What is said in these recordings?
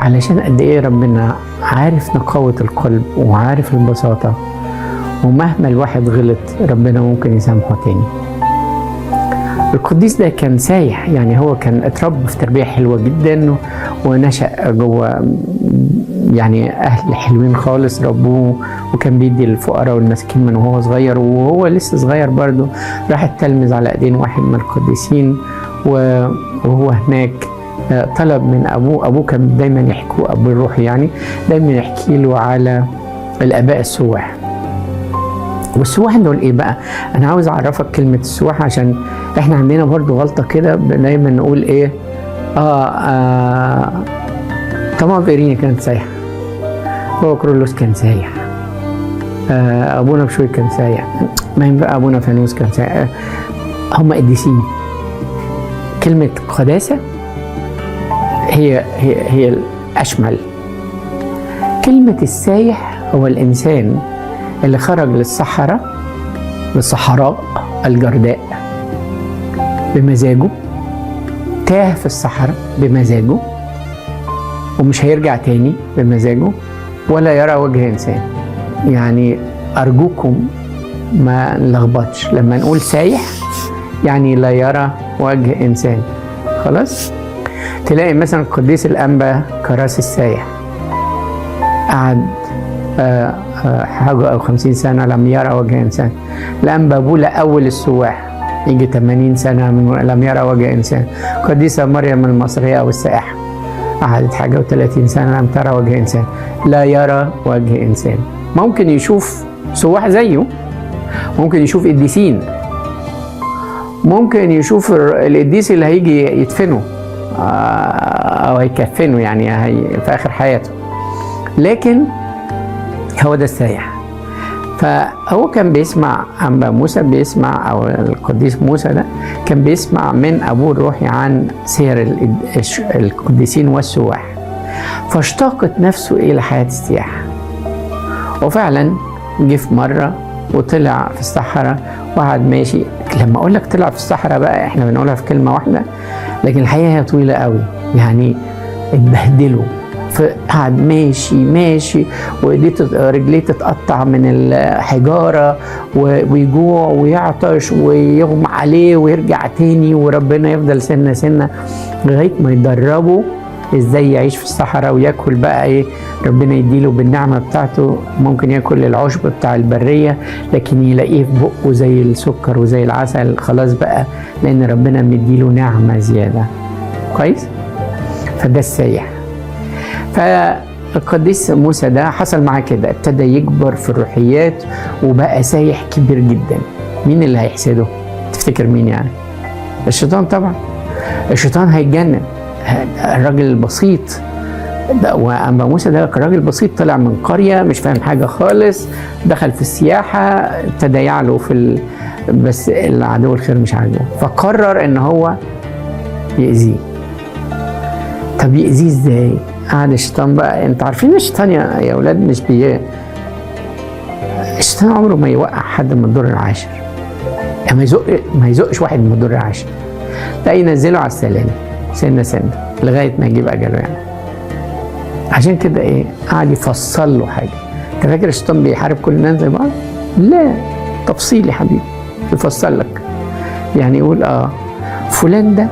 علشان قد ايه ربنا عارف نقاوة القلب وعارف البساطة، ومهما الواحد غلط ربنا ممكن يسامحه تاني. القديس ده كان سايح، يعني هو كان اتربى في تربية حلوة جدا ونشأ جوه يعني أهل حلوين خالص ربوه، وكان بيدي الفقراء والمساكين من وهو صغير. وهو لسه صغير برضه راح التلمذ على ايدين واحد من القديسين، وهو هناك طلب من أبوه. أبوه كان دايما يحكوه، أبوه الروحي يعني دايما يحكي له على الآباء السواح. والسواح دول ايه بقى؟ انا عاوز اعرفك كلمة السواح، عشان احنا عندنا برضو غلطة كده، دايما نقول ايه، طبعا إيريني كانت سايحة، هو كرولوس كان سايح، ابونا بشوي كان سايح، ما ينفع ابونا فانوس كان سايح، هم قديسين. كلمة قداسة هي هي هي الاشمل. كلمة السايح هو الانسان اللي خرج للصحراء، للصحراء الجرداء بمزاجه، تاه في الصحراء بمزاجه، ومش هيرجع تاني بمزاجه، ولا يرى وجه إنسان. يعني أرجوكم ما نلخبطش لما نقول سايح، يعني لا يرى وجه إنسان. خلاص؟ تلاقي مثلا القديس الأنبا كراس السايح قعد حاجة أو 50 سنة لم يرى وجه إنسان. الأنبا بولا أول السواح يجي 80 سنة من لم يرى وجه إنسان. قديسة مريم المصرية أو السائحة قعدت حاجة و30 سنة لم ترى وجه إنسان. لا يرى وجه إنسان. ممكن يشوف سواح زيه، ممكن يشوف قديسين، ممكن يشوف القديس اللي هيجي يدفنه أو هيكفنه يعني في آخر حياته، لكن هو ده السايح. فهو كان بيسمع أنبا موسى، بيسمع أو القديس موسى ده كان بيسمع من أبوه الروحي عن سير القديسين والسواح، فاشتاقت نفسه إلى حياة السياحة. وفعلا جه في مرة وطلع في الصحراء وقعد ماشي. لما أقول لك طلع في الصحراء بقى إحنا بنقولها في كلمة واحدة، لكن الحقيقة هي طويلة قوي، يعني اتبهدلوا. فقعد ماشي ماشي وايديه رجليه تتقطع من الحجارة، ويجوع ويعطش ويغمى عليه ويرجع تاني، وربنا يفضل سنة سنة لغاية ما يدربه ازاي يعيش في الصحراء وياكل بقى ايه، ربنا يديله بالنعمة بتاعته. ممكن ياكل العشب بتاع البرية لكن يلاقيه في بقه زي السكر وزي العسل، خلاص بقى، لان ربنا مديله نعمة زيادة. كويس؟ فده السايح. فالقديس موسى ده حصل معاه كده، ابتدى يكبر في الروحيات وبقى سايح كبير جدا. مين اللي هيحسده؟ تفتكر مين يعني؟ الشيطان طبعا. الشيطان هيتجنن. الراجل البسيط ده، وأنبا موسى ده كان راجل بسيط، طلع من قرية مش فاهم حاجة خالص، دخل في السياحة، ابتدى يعلو في بس العدو الخير مش عاجبه، فقرر ان هو يأذيه. طب يأذيه ازاي؟ قعد الشيطان بقى، انتوا عارفين الشيطان يا اولاد مش الشيطان عمره ما يوقع حد من الدور العاشر، يعني ما يزقش واحد من الدور العاشر، لا ينزله على السلالم سنة سنة لغاية ما يجيب أجله يعني. عشان كده ايه، قعد يفصل له حاجة. انت فاكر الشيطان بيحارب كل الناس زي بعض؟ لا، تفصيل يا حبيبي، يفصل لك. يعني يقول فلان ده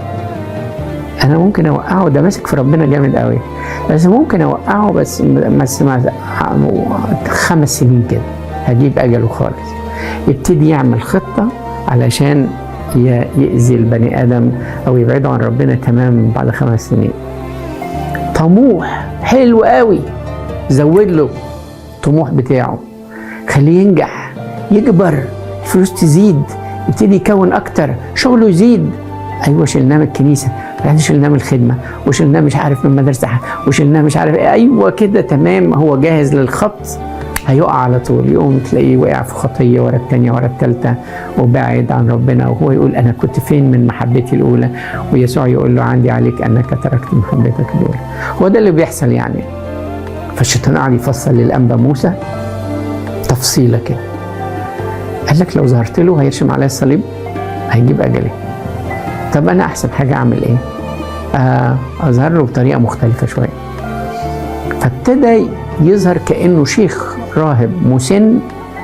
انا ممكن اوقعه، ده ماسك في ربنا جامد قوي، بس ممكن اوقعه بس 5 سنين كده هجيب اجله خالص. يبتدي يعمل خطة علشان يأذي البني آدم أو يبعده عن ربنا تمام بعد 5 سنين. طموح حلو قوي، زود له الطموح بتاعه، خليه ينجح، يكبر، الفلوس تزيد، يبتدي يكون أكتر، شغله يزيد. أيوة شلناه من الكنيسة، بعدين شلناه من الخدمة، وشلناه مش عارف من مدرسة، وشلناه مش عارف إيه. أيوة كده تمام، هو جاهز للخبط، هيقع على طول. يقوم تلاقيه وقع في خطية ورا التانية ورا التالتة وبعد عن ربنا، وهو يقول أنا كنت فين من محبتي الأولى؟ ويسوع يقول له عندي عليك أنك تركت محبتك الأولى. هو ده اللي بيحصل يعني. فالشيطان قعد يفصل للأنبا موسى تفصيلة كده، قال لك لو ظهرت له هيرشم عليا الصليب، هيجيب أجلي. طب أنا أحسن حاجة أعمل إيه؟ أظهر له بطريقة مختلفة شوية. فابتدى يظهر كأنه شيخ راهب مسن،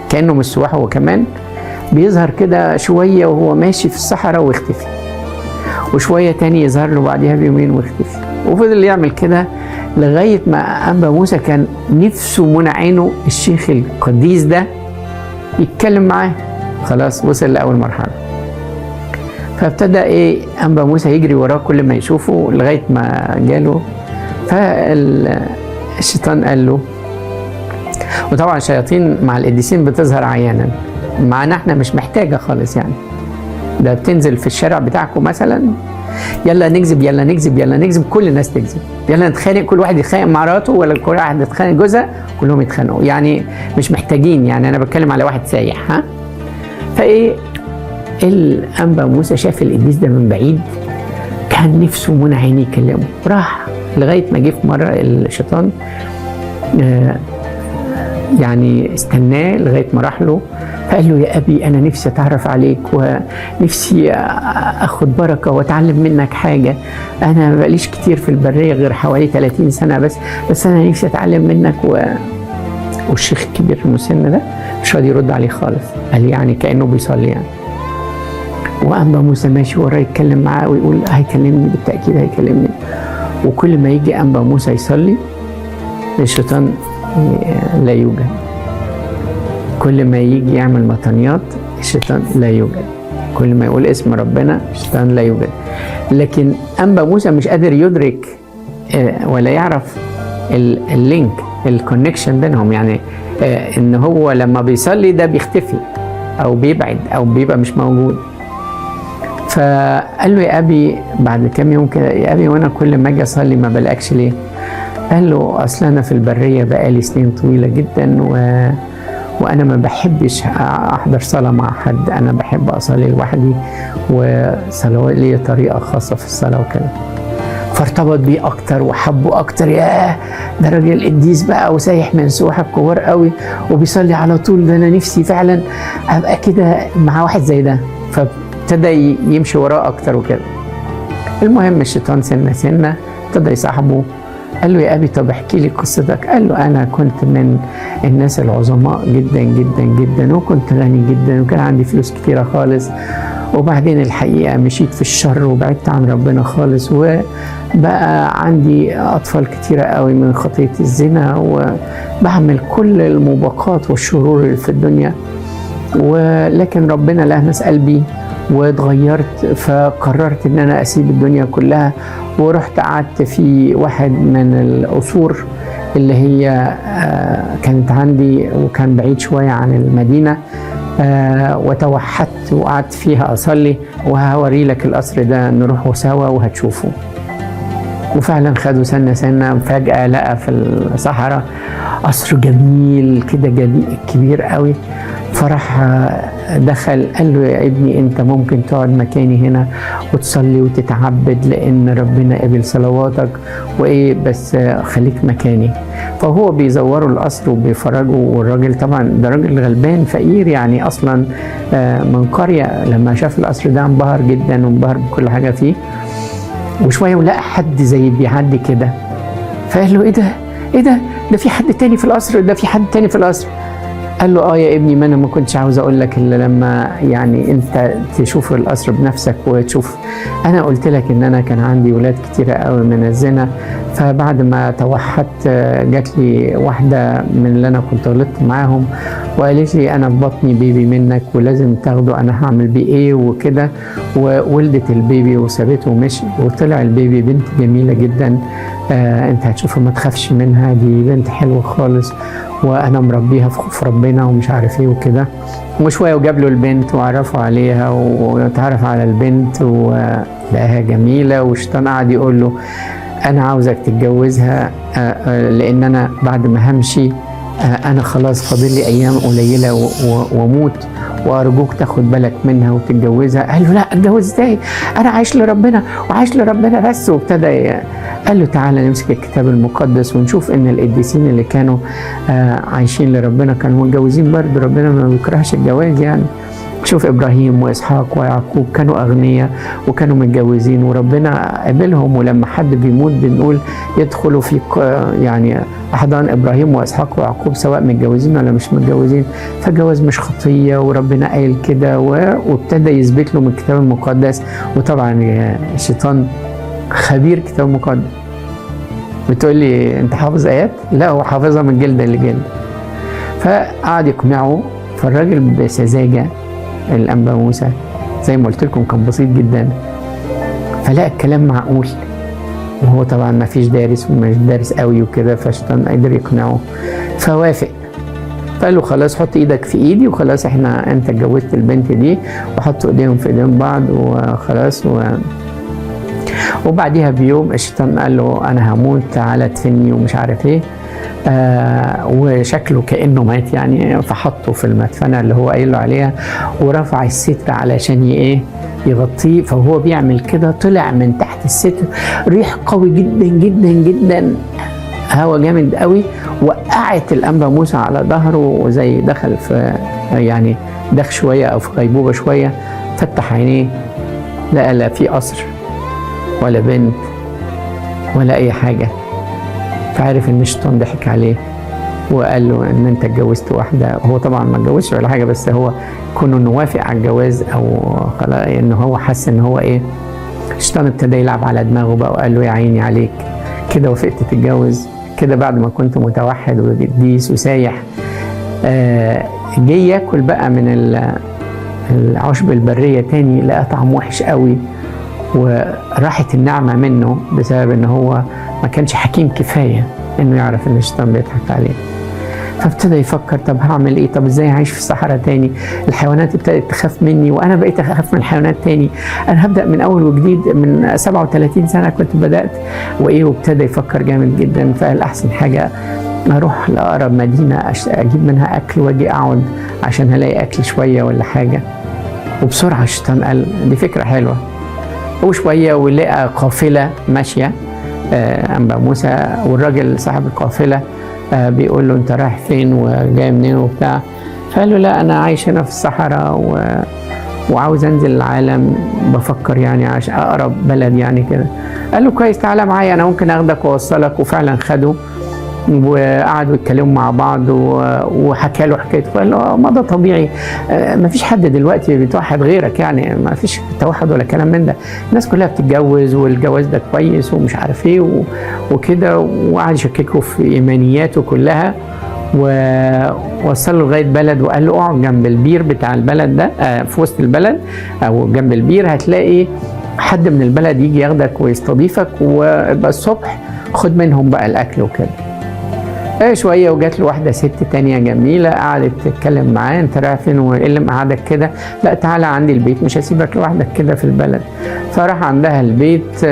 كأنه مش سواح هو كمان، بيظهر كده شوية وهو ماشي في الصحراء ويختفي، وشوية تاني يظهر له بعدها بيومين ويختفي. وفضل يعمل كده لغاية ما أنبا موسى كان نفسه منى عينه الشيخ القديس ده يتكلم معاه. خلاص وصل لأول مرحلة. فابتدى إيه أنبا موسى يجري وراه كل ما يشوفه لغاية ما جاله. فالشيطان قال له، وطبعا الشياطين مع القديسين بتظهر عيانا، معانا احنا مش محتاجة خالص يعني، ده بتنزل في الشارع بتاعكم مثلا، يلا نكذب يلا نكذب يلا نكذب، كل الناس تكذب، يلا نتخانق، كل واحد يتخانق مع مراته ولا كل واحد يتخانق جوزها، كلهم يتخانقوا، يعني مش محتاجين، يعني انا بتكلم على واحد سايح. ها، فايه الانبا موسى شاف القديس ده من بعيد، كان نفسه منى عينيه يكلمه، راح لغاية ما جه في مرة الشيطان يعني استناه لغاية ما راح له، فقال له يا ابي انا نفسي اتعرف عليك ونفسي اخد بركة واتعلم منك حاجة، انا ما بقاليش كتير في البرية غير حوالي 30 سنة بس انا نفسي اتعلم منك. والشيخ الكبير المسن ده مش راضي يرد عليه خالص، قال يعني كانه بيصلي يعني. وانبا موسى ماشي وراه يتكلم معاه ويقول هيكلمني بالتاكيد هيكلمني، وكل ما يجي انبا موسى يصلي الشيطان لا يوجد، كل ما يجي يعمل مطنيات الشيطان لا يوجد، كل ما يقول اسم ربنا الشيطان لا يوجد. لكن أنبا موسى مش قادر يدرك ولا يعرف ال link ال connection بينهم، يعني ان هو لما بيصلي ده بيختفي او بيبعد او بيبقى مش موجود. فقال له يا ابي بعد كام يوم كده، يا ابي وانا كل ما اجي اصلي ما بلاقكش ليه؟ قال له اصل انا في البرية بقالي سنين طويلة جدا وانا ما بحبش احضر صلاة مع حد، انا بحب اصلي لوحدي، وصلوات لي طريقه خاصة في الصلاة وكده. فارتبط بيه اكتر وحبه اكتر، ياه ده راجل قديس بقى وسايح من سواح الكبار قوي وبيصلي على طول، ده انا نفسي فعلا ابقى كده مع واحد زي ده. فابتدى يمشي وراه اكتر وكده. المهم الشيطان سنة سنة ابتدى يصاحبه، قال له يا أبي طب احكي لي قصتك. قال له أنا كنت من الناس العظماء جدا جدا جدا، وكنت غني جدا، وكان عندي فلوس كتيرة خالص، وبعدين الحقيقة مشيت في الشر وبعدت عن ربنا خالص، وبقى عندي أطفال كتيرة قوي من خطية الزنا، وبعمل كل الموبقات والشرور اللي في الدنيا، ولكن ربنا لمس قلبي واتغيرت، فقررت ان انا اسيب الدنيا كلها، ورحت قعدت في واحد من القصور اللي هي كانت عندي وكان بعيد شوية عن المدينة، وتوحدت وقعدت فيها اصلي، وهوري لك القصر ده نروحه سوا وهتشوفه. وفعلا خدوا سنة سنة، فجأة لقى في الصحراء قصر جميل كده كبير قوي. فراح دخل قال له يا ابني انت ممكن تقعد مكاني هنا وتصلي وتتعبد لان ربنا قبل صلواتك وايه، بس خليك مكاني. فهو بيزوروا القصر وبيفرجوا، والراجل طبعا ده راجل غلبان فقير يعني اصلا من قرية، لما شاف القصر ده انبهر جدا وانبهر بكل حاجة فيه. وشوية ولقى حد زي بيعدي كده، فقال له ايه ده ايه ده، ده في حد تاني في القصر، ده في حد تاني في القصر. قال له اه يا ابني، ما انا ما كنتش عاوز اقول لك الا لما يعني انت تشوف القصر بنفسك وتشوف. انا قلت لك ان انا كان عندي ولاد كتيرة قوي من الزنا، فبعد ما توحدت جات لي واحدة من اللي انا كنت غلطت معاهم وقالت لي انا في بطني بيبي منك ولازم تاخده، انا هعمل بيه ايه وكده. وولدت البيبي وسابته ومشي، وطلع البيبي بنت جميلة جدا، انت هتشوفها ما تخافش منها، دي بنت حلوة خالص وانا مربيها في خوف ربنا ومش عارف ايه وكده. وشوية وجاب له البنت وعرفوا عليها وتعرف على البنت ولقاها جميلة. والشيطان قعد يقول له انا عاوزك تتجوزها، لان انا بعد ما همشي انا خلاص فاضل لي ايام قليله واموت، وارجوك تاخد بالك منها وتتجوزها. قال له لا اتجوز ازاي، انا عايش لربنا وعايش لربنا بس. وابتدى قال له تعالى نمسك الكتاب المقدس ونشوف ان القديسين اللي كانوا عايشين لربنا كانوا متجوزين برضه، ربنا ما بيكرهش الجواز يعني. شوف إبراهيم وإسحاق ويعقوب كانوا أغنياء وكانوا متجوزين وربنا قبلهم، ولما حد بيموت بنقول يدخلوا في يعني أحضان إبراهيم وإسحاق ويعقوب سواء متجوزين ولا مش متجوزين. فالجواز مش خطية وربنا قال كده، وابتدى يثبت له من الكتاب المقدس. وطبعا الشيطان خبير كتاب مقدس. بتقول لي انت حافظ ايات؟ لا، هو حافظها من جلد لجلد. فقعد يقنعه. فالراجل بسذاجة الأنبا موسى زي ما قلت لكم كان بسيط جدا، فلقى الكلام معقول، وهو طبعا ما فيش دارس ومش دارس قوي وكده، فالشيطان قدر يقنعه فوافق. فقال له خلاص حط ايدك في ايدي وخلاص، احنا انت اتجوزت البنت دي، وحطوا ايديهم في ايدين بعض وخلاص. وبعديها بيوم الشيطان قال له انا هموت، تعالى ادفني ومش عارف ايه، وشكله كأنه مات يعني. فحطه في المدفنة اللي هو قايل له عليها، ورفع الستر علشان ايه يغطيه. فهو بيعمل كده طلع من تحت الستر ريح قوي جدا جدا جدا، هوا جامد قوي، وقعت الأنبا موسى على ظهره، وزي دخل في يعني دخل شوية أو في غيبوبة شوية. فتح عينيه لقى لا في قصر ولا بنت ولا أي حاجة. فعرف إن الشيطان ضحك عليه وقال له إن أنت اتجوزت واحدة. هو طبعا ما اتجوزش ولا حاجة، بس هو كونه إنه وافق على الجواز أو خلاص إن هو حس إن هو إيه، الشيطان ابتدى يلعب على دماغه بقى وقال له يا عيني عليك كده وافقت تتجوز كده بعد ما كنت متوحد وقديس وسايح. جه ياكل بقى من العشب البرية تاني، لقى طعم وحش قوي، وراحت النعمة منه بسبب ان هو ما كانش حكيم كفاية انه يعرف ان الشيطان بيضحك عليه. فابتدى يفكر طب هعمل ايه، طب ازاي هعيش في الصحراء تاني، الحيوانات ابتدت تخاف مني وانا بقيت اخاف من الحيوانات تاني، انا هبدأ من اول وجديد، من 37 سنة كنت بدأت وايه. وابتدى يفكر جامد جدا. فقال احسن حاجة اروح لاقرب مدينة اجيب منها اكل واجي اقعد عشان هلاقي اكل شوية ولا حاجة. وبسرعة الشيطان قال دي فكرة حلوة. وشوية ولقى قافلة ماشية، أنبا موسى، والراجل صاحب القافلة بيقول له انت رايح فين وجاي منين وبتاع. فقال له لا انا عايش هنا في الصحراء وعاوز انزل العالم، بفكر يعني عشان اقرب بلد يعني كده. قال له كويس تعالى معايا انا ممكن اخدك واوصلك. وفعلا خده وقعدوا يتكلموا مع بعض وحكى له حكايته. قال له ما ده طبيعي، ما فيش حد دلوقتي بيتوحد غيرك، يعني ما فيش توحد ولا كلام من ده، الناس كلها بتتجوز والجواز ده كويس ومش عارف ايه وكده. وقعد يشككه في ايمانياته كلها، ووصل له لغايه بلد وقال له اقعد جنب البير بتاع البلد ده، في وسط البلد او جنب البير هتلاقي حد من البلد يجي ياخدك ويستضيفك، ويبقى الصبح خد منهم بقى الاكل وكده. شويه وجات له واحده ست تانية جميله، قعدت تتكلم معاه، انت رايح فين وايه اللي مقعدك كده؟ لا تعالى عندي البيت، مش هسيبك لوحدك كده في البلد. فراح عندها البيت،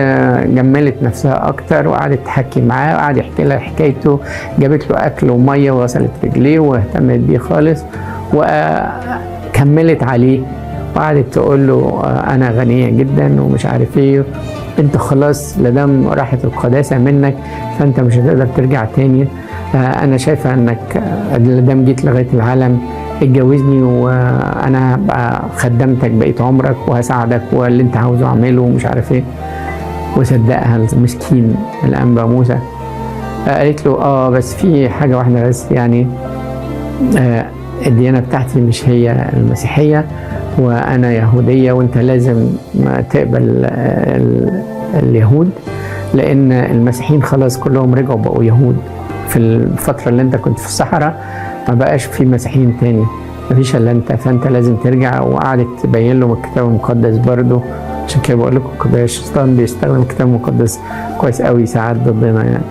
جملت نفسها اكتر وقعدت تحكي معاه وقعد يحكي لها حكايته، جابت له اكل وميه وغسلت رجليه واهتمت بيه خالص وكملت عليه، وقعدت تقول له انا غنيه جدا ومش عارف ايه، انت خلاص لدام راحت القداسه منك فانت مش هتقدر ترجع تاني، انا شايفه انك لدام جيت لغايه العالم اتجوزني وانا هبقى خدمتك بقيت عمرك وهساعدك واللي انت عاوزه اعمله ومش عارف ايه. وصدقها المسكين الانبا موسى. قالت له بس في حاجه واحده بس، يعني الديانه بتاعتي مش هي المسيحيه وانا يهوديه، وانت لازم تقبل اليهود لان المسيحيين خلاص كلهم رجعوا بقوا يهود. في الفترة اللي انت كنت في الصحراء ما بقاش في مسيحيين تاني، ما فيش الا انت، فانت لازم ترجع. وقعدت تبين له الكتاب المقدس برضه، عشان كده بقول لكم الشيطان بيستخدم الكتاب المقدس كويس قوي ساعات ضدنا يعني.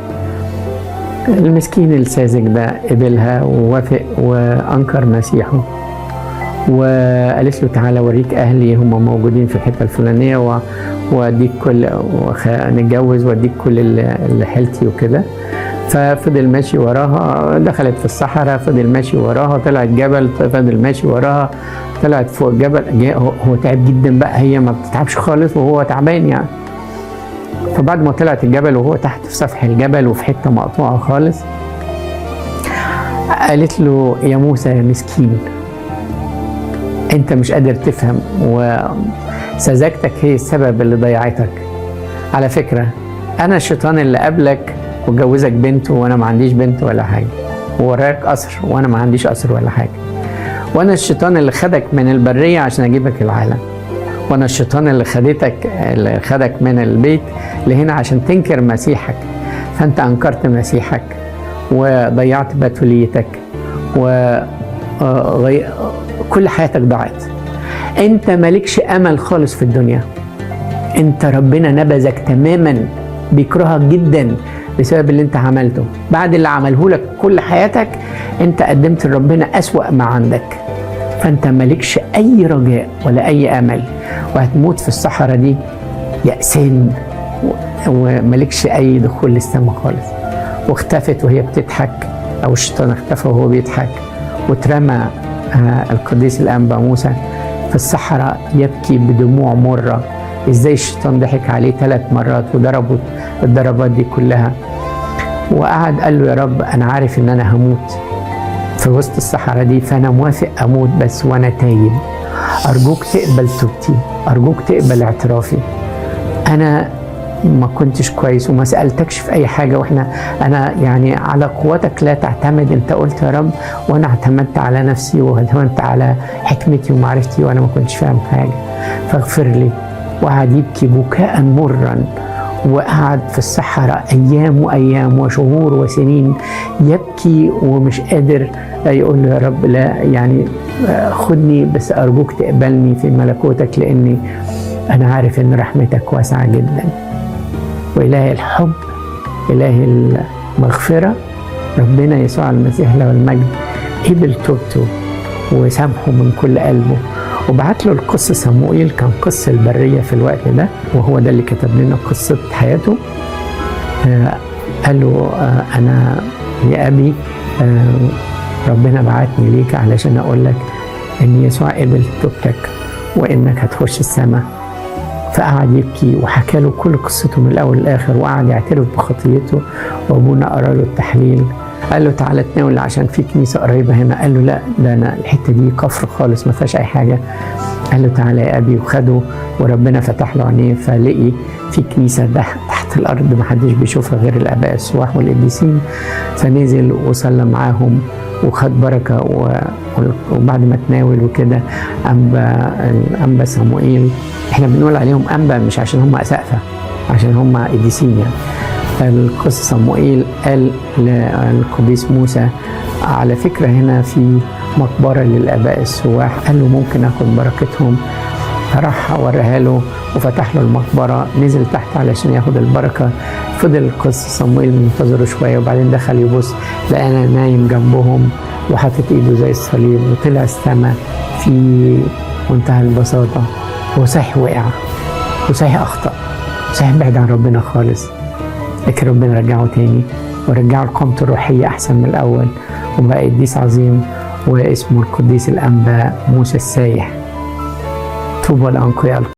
المسكين الساذج ده قبلها ووافق وانكر مسيحه، وقالت له تعالى اوريك اهلي هم موجودين في الحته الفلانيه واديك كل نتجوز واديك كل اللي حيلتي وكده. ففضل ماشي وراها، دخلت في الصحراء فضل ماشي وراها، طلعت جبل فضل ماشي وراها، طلعت فوق الجبل. هو تعب جدا بقى، هي ما بتتعبش خالص وهو تعبان يعني. فبعد ما طلعت الجبل وهو تحت في سفح الجبل وفي حته مقطوعه خالص، قالت له يا موسى يا مسكين، انت مش قادر تفهم، وسذاجتك هي السبب اللي ضيعتك. على فكرة انا الشيطان اللي قبلك وجوزك بنت وانا ما عنديش بنت ولا حاجة، ووراك قصر وانا ما عنديش قصر ولا حاجة، وانا الشيطان اللي خدك من البرية عشان اجيبك العالم، وانا الشيطان اللي خدك من البيت لهنا عشان تنكر مسيحك، فانت انكرت مسيحك وضيعت بتوليتك وكل حياتك ضاعت. انت مالكش امل خالص في الدنيا، انت ربنا نبذك تماما، بيكرهك جدا بسبب اللي انت عملته. بعد اللي عمله لك كل حياتك انت قدمت لربنا اسوأ ما عندك، فانت مالكش اي رجاء ولا اي امل، وهتموت في الصحراء دي يأسان ومالكش اي دخول للسما خالص. واختفت وهي بتضحك، او الشيطان اختفى وهو بيضحك، واترمى القديس الأنبا موسى في الصحراء يبكي بدموع مرة. ازاي الشيطان ضحك عليه 3 مرات وضربه الضربات دي كلها، وقعد قال له يا رب انا عارف ان انا هموت في وسط الصحراء دي، فانا موافق اموت بس وانا تايب، ارجوك تقبل توبتي، ارجوك تقبل اعترافي، انا ما كنتش كويس وما سألتكش في اي حاجة، واحنا انا يعني على قوتك لا تعتمد، انت قلت يا رب وانا اعتمدت على نفسي واعتمدت على حكمتي ومعرفتي وانا ما كنتش فاهم حاجة، فاغفر لي. وقعد يبكي بكاء مرا، وقعد في الصحراء أيام وأيام وشهور وسنين يبكي ومش قادر يقول له يا رب لا يعني خدني بس أرجوك تقبلني في ملكوتك، لأني أنا عارف إن رحمتك واسعة جدا. وإله الحب، إله المغفرة، ربنا يسوع المسيح له المجد قبل توبته وسامحه من كل قلبه، وبعت له القس صموئيل، كان قس البرية في الوقت ده، وهو ده اللي كتب لنا قصة حياته. قال له أنا يا أبي ربنا بعتني ليك علشان أقول لك إن يسوع قبل توبتك وإنك هتخش السماء. فقعد يبكي وحكى له كل قصته من الأول للآخر، وقعد يعترف بخطيته، وأبونا قرأ له التحليل. قال له تعالى تناول عشان في كنيسة قريبة هنا. قال له لا، ده أنا الحتة دي كفر خالص ما فيهاش أي حاجة. قال له تعالى يا أبي، وخده وربنا فتح له عينيه، فلقي في كنيسة تحت الأرض ما حدش بيشوفها غير الآباء السواح والقديسين. فنزل وصلى معاهم وخد بركة، وبعد ما تناول وكده أنبا صموئيل، احنا بنقول عليهم أنبا مش عشان هم أسقفة، عشان هم قديسين يعني. القس صموئيل قال للقديس موسى على فكرة هنا في مقبرة للآباء السواح، قال له ممكن أخد بركتهم؟ فراح وريها له وفتح له المقبرة، نزل تحت علشان ياخد البركة. فضل القس صموئيل منتظره شوية، وبعدين دخل يبص لقانا نايم جنبهم وحاطط ايده زي الصليب، وطلع السما في منتهى البساطة. هو صحيح وقع، وصحيح أخطأ، وصحيح بعد عن ربنا خالص، لكن ربنا رجعه تاني ورجعه لقامته الروحية أحسن من الأول، وبقى قديس عظيم واسمه القديس الأنبا موسى السايح. طوبى لأنقياء القلب.